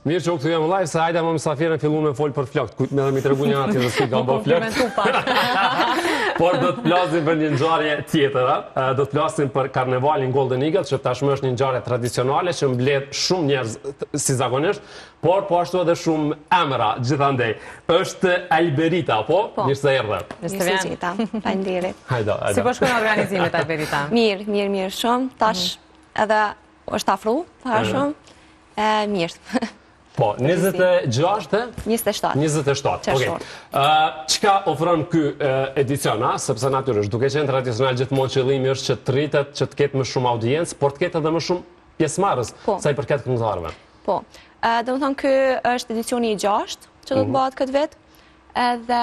Mirë që u kthyem live, se Ajda me mysafiren fillu me folë për flokët, kujt me dhe mi tregu një atë dhe s'ki kam bo flokët. Por do të flasim për një ngjarje tjetër, do të flasim për karnevalin Golden Eagle, që tashmë është një ngjarje tradicionale që mbledh shumë njerëz si zakonisht, por po ashtu edhe shumë emra gjithandej. Është Alberita, po? po. Mirë se erdhe. Mirë se gjeta. Faleminderit. Hajde, hajde. Si po shkojnë organizimet Alberita? Mirë, mirë, mirë shumë. Tash mhm. edhe është afru, para shumë. E, mirë. Po, 26 dhe? 27. 27, okej. Çka ofron ky edicion, a? Sepse natyrisht, duke qenë tradicional gjithmonë qëllimi është që të rritet, që të ketë më shumë audiencë, por të ketë edhe më shumë pjesëmarrës, po. sa i përket këngëtarëve. Po, domethënë ky është edicioni i gjashtë, që do të mhm. bëhet këtë vit, edhe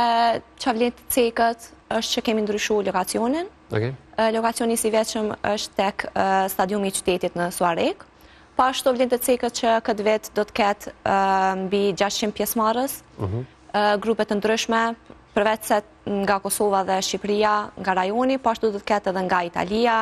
që vlen të ceket është që kemi ndryshu lokacionin. Lokacioni i sivjetshëm është tek stadiumi i qytetit në Suharekë. Po ashtu vlen të ceket që këtë vit do të ketë mbi 600 pjesëmarrës, mhm. grupe të ndryshme, përveç se nga Kosova dhe Shqipëria, nga rajoni, po ashtu do të ketë edhe nga Italia,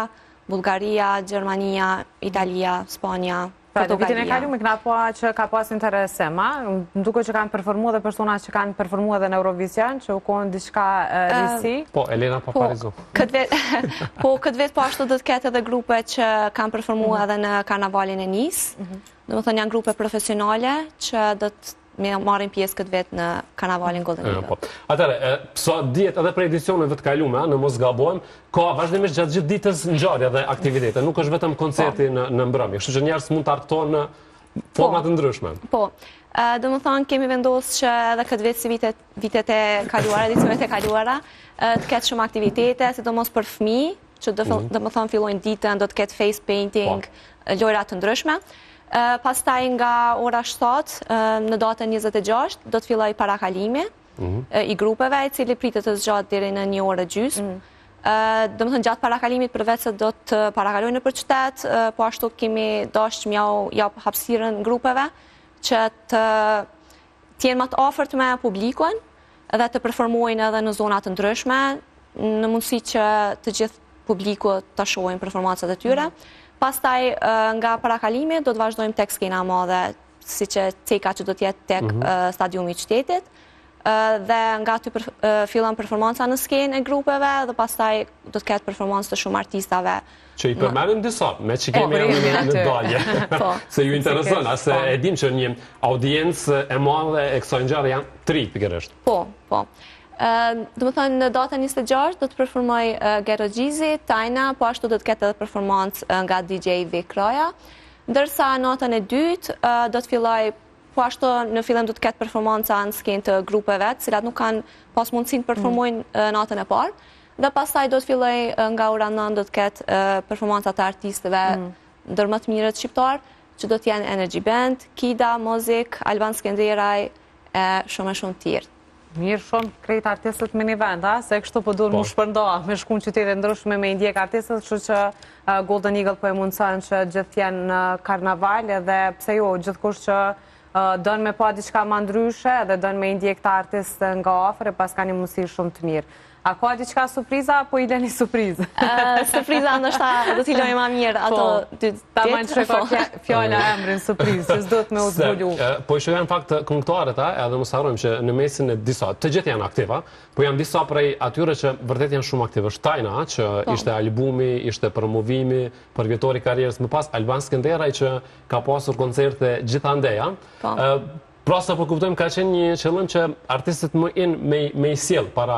Bullgaria, Gjermania, Italia, Spanja, Pra, dhe vitin e kaluar kena pa që ka pas interesim, a? Më duket që kanë performu edhe persona që kanë performu edhe në Eurovision, që u konë diçka risi. Po, Elena po, Paparizo. Këtë vit, po, këtë vit po ashtu do të ketë edhe grupe që kanë performu mhm. edhe në karnavalin e Nice. Mhm. Domethënë janë grupe profesionale që do të marrin pjesë këtë vit në karnavalin Golden Eagle. Po. Atëherë, sa dihet edhe prej edicioneve të kaluara, në mos gabohem, ka vazhdimisht gjatë gjithë ditës ngjarje dhe aktivitete, nuk është vetëm koncerti po. në në mbrëmje, kështu që njerëz mund të argëtohen në forma po. të ndryshme. Po. Domethënë, kemi vendosë që edhe këtë vit si vitet, vitet e kaluara, edicionet e kaluara, të ketë shumë aktivitete, sidomos për fëmijë, që do, mm -hmm. domethënë fillojnë ditën, do të ketë face painting, po. lojra të ndryshme. Pastaj nga ora 7 në datën 26 do të fillojë parakalimi mm -hmm. i grupeve, i cili pritet të zgjatë deri në një orë e gjysmë. Mm -hmm. Domethënë gjatë parakalimit përveç se do të parakalojnë nëpër qytet, po ashtu kemi dashtë me jau jap hapësirën grupeve që të të jenë më të afërt me publikun dhe të performojnë edhe në zona të ndryshme, në mundësi që të gjithë publiku të shohin performancat e tyre. Mm. Pastaj nga parakalimi do të vazhdojmë tek skena e madhe, siç e ceka që do të jetë tek mm -hmm. stadiumi i qytetit dhe nga aty fillon performanca në skenë e grupeve dhe pastaj do të ketë performancë të shumë artistave. Që i përmendim disa, meqë kemi edhe në, në dalje, po. se ju intereson, a se po. e dim që një audiencë e madhe e kësaj ngjarje janë të rinjtë, pikërisht. Po, po. Domethënë, në datën 26 do të performojë Gero Gjizi, Tajna, po ashtu do të ketë edhe performancë nga DJ Vik Kraja. Ndërsa natën e dytë do të fillojë Po ashtu në fillim do të ketë performanca në skenë të grupeve, të cilat nuk kanë pas mundësinë të performojnë mm. natën e parë. Dhe pastaj do të fillojë nga ora 9 do të ketë performanca të artistëve mm. ndër më të mirët shqiptarë, që do të jenë Energy Band, Kida, Mozik, Alban Skenderaj e shumë e shumë tjerë. Mirë shumë, krejt artistët me një vend, a? Se kështu po duhet po. mu shpërnda, me shku në qytete ndryshme me i ndjek artistët, kështu që Golden Eagle po e mundëson që gjithë jenë në karnaval edhe pse jo, gjithkush që don me pa diçka ma ndryshe edhe don me i ndjek këta artistë nga afër e paska një mundësi shumë të mirë. A ka diçka surpriza apo i leni surprizë? Surpriza ndoshta do t'i lëmë ma mirë ato po, dy ditë. Taman që ka po. fjala emrin surprizë, që s'do të me u zbulu. Po i shoh në fakt këngëtarët, edhe mos harrojmë që në mesin e disa, të gjithë janë aktiva, po janë disa prej atyre që vërtet janë shumë aktivë. Është Tajna, që po. ishte albumi, ishte promovimi, përvjetori i karrierës, më pas Alban Skenderaj që ka pasur koncerte gjithandej, a? Pra sa po kuptojmë ka qenë një qëllim që artistët më in me me i sjell para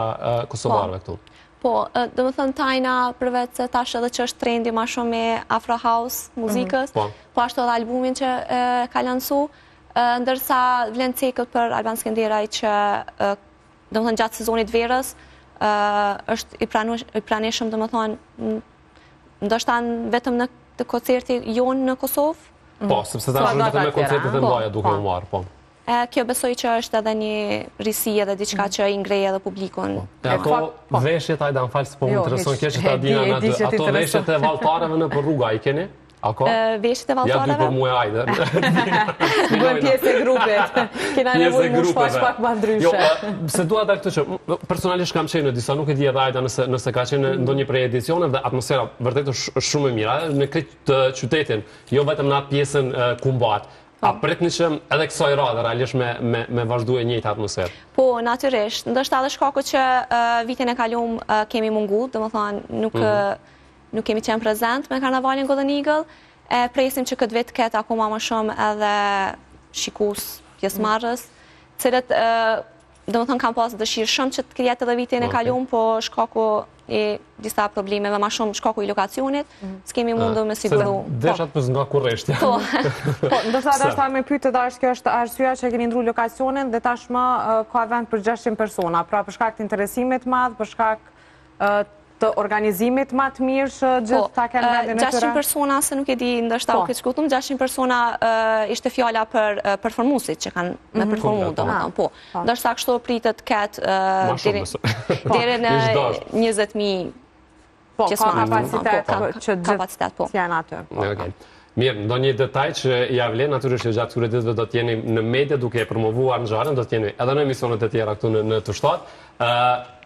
kosovarëve po. këtu. Po, domethënë Tajna përveç se tash edhe që është trendi ma shumë i Afro House mhm. muzikës, mm -hmm. po. po ashtu edhe albumin që e, ka lansu, ndërsa vlen ceket për Alban Skenderaj që domethënë gjatë sezonit verës është i, pranush, i pranishëm domethënë ndoshta vetëm në të koncerti jonë në Kosovë. Po, sepse tash është vetëm me koncertet e mëdha duke u marrë, po. E, kjo besoj që është edhe një risi edhe diçka mm. që i ngrej edhe publikun. Po. E ato po. veshjet, ajde, më fal se po më jo, intereson kjo që ta dina në dy. Ato veshjet e valltareve nëpër rruga, i keni? A ka? Veshjet e valltareve? Ja dy për mua, ajde. Bëjmë pjesë e grupit. Kena nevojë mu shfaq pak ma ndryshe. Jo, se dua ta këtë që personalisht kam qenë në disa, nuk e di edhe Ajda nëse nëse ka qenë në mm. ndonjë prej edicioneve dhe atmosfera vërtet është shumë e mirë, në këtë qytetin, jo vetëm në atë pjesën ku mbahet. A po. pritni që edhe kësaj radhe realisht me, me, me vazhdu e njëjta atmosferë? Po, natyrisht. Ndoshta edhe shkaku që vitin e kalum kemi mungu, domethanë, nuk, mm -hmm. nuk kemi qenë prezent me karnavalin Golden Eagle, e presim që këtë vit ketë akoma më shumë edhe shikus, pjesëmarrës, cilët Domethonë kam pas dëshirë shumë që të jetë edhe vitin e kalum, po shkaku i disa problemeve, ma shumë shkaku i lokacionit, mhm. s'kemi mundu me siguru. Desha të pys nga kureshtja. Po. Po, ndoshta deshta me pytë edhe është kjo është arsyeja që keni ndru lokacionin dhe tashmë ka vend për 600 persona, pra për shkak të interesimit madh, për shkak të organizimit ma të mirë që gjithë po, ta kenë vendin e tyre? 600 persona, se nuk e di, ndoshta u po. keqkuptum, 600 persona ishte fjala për performuesit që kanë me mhm. performu, domethonë, po. po. Ndoshta kështu pritet ketë deri në 20.000 Po, ka kapacitet që gjithë po. janë aty. Mirë, ndonjë detaj që ia vlen, natyrisht që gjatë këtyre ditëve do të jeni në media duke e promovuar ngjarjen, do të jeni edhe në emisionet e tjera këtu në në të shtatë. Ë,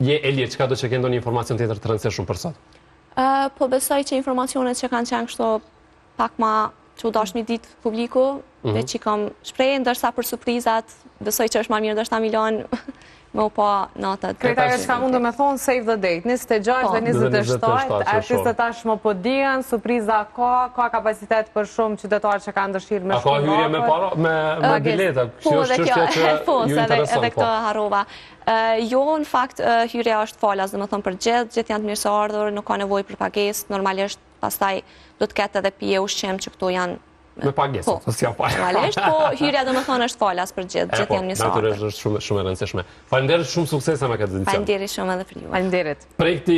je e lirë, çka do që ke ndonjë informacion tjetër të rëndësishëm për sot? Ë, po besoj që informacionet që kanë qenë kështu pak ma që u dasht mi ditë publiku, mm -hmm. që i kam shpreh, ndërsa për surprizat, besoj që është ma mirë ndoshta mi lon me u pa natët. Krejt ajo që ka mundu me thonë, save the date, 26 po. dhe 27, artistët tashmë po dihen, surpriza ka, ka kapacitet për shumë qytetarë që kanë dëshirë me shku A ka hyrje me para, me, me bileta, po, kjo është çështja që po, ju intereson. Edhe këtë po. harrova. Jo, në fakt, hyrja është falas, domethonë për gjithë, gjithë janë të mirëseardhur, nuk ka nevojë për pagesë, normalisht pastaj do të ketë edhe pije ushqim që këto janë Me pagesë, po, po s'ja pa. Normalisht, po hyrja domethonë është falas për gjithë, gjithë po, janë mirëseardhur. Natyrisht është shumë shumë e rëndësishme. Faleminderit shumë suksese me këtë edicion. Faleminderit shumë edhe për ju. Faleminderit. Projekti.